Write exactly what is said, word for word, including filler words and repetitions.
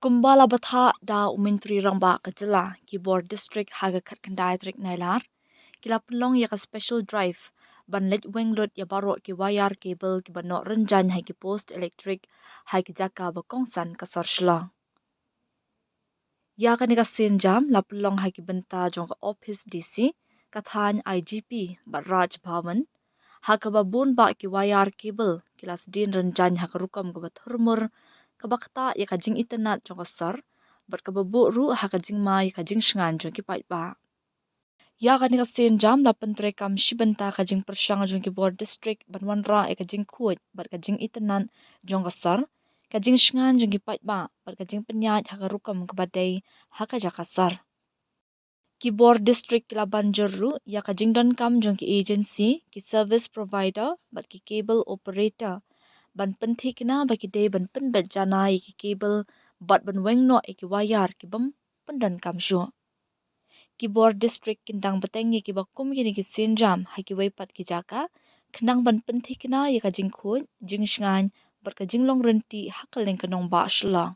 Kumba la batai da u Myntri Rangbah ka jylla, ki bor district ha ka khatkhyndai tarik Nailar ki la pynlong ïa ka special drive ban leit weng lut ïa baroh ki wire cable kiba noh rynjang ha ki post elektrik ha ki jaka ba kongsan ka sor Shillong. Ïa kane ka sienjam la pynlong ha ki bynta jong ka ophis D C, ka thaiñ I G P bad Raj Bhavan, ha kaba bun bah ki wire cable ki la sdien rynjang ha ka rukom kaba thurmur, kaba ktah ïa ka jingitynnad jong ka sor bad kaba buh ruh ha ka jingma ïa ka jingshngaiñ jong ki paidbah. Ïa kane ka sienjam la pyntreikam shi bynta ka jingpyrshang jong ki bor district ban wanrah ïa ka jingkhuid bad ka jingitynnad jong ka sor, ka jingshngaiñ jong ki paidbah bad ka jingpynïaid ha ka rukom kaba dei ha ka jaka sor. Ki bor district ki la ban jur ruh ïa ka jingdonkam jong ki agency, ki service provider bad ki cable operator ban pynthikna ba ki dei ban pynbeit janai ïa ki cable bad ban weng noh ïa ki wire kibym pyndonkam shuh. Ki bor district kin dang bteng ïa kiba kum kine ki sienjam ha kiwei pat ki jaka, khnang ban pynthikna ïa ka jingkhuid, jingshngaiñ bad ka jinglong rynti ha kylleng ka nongbah Shillong.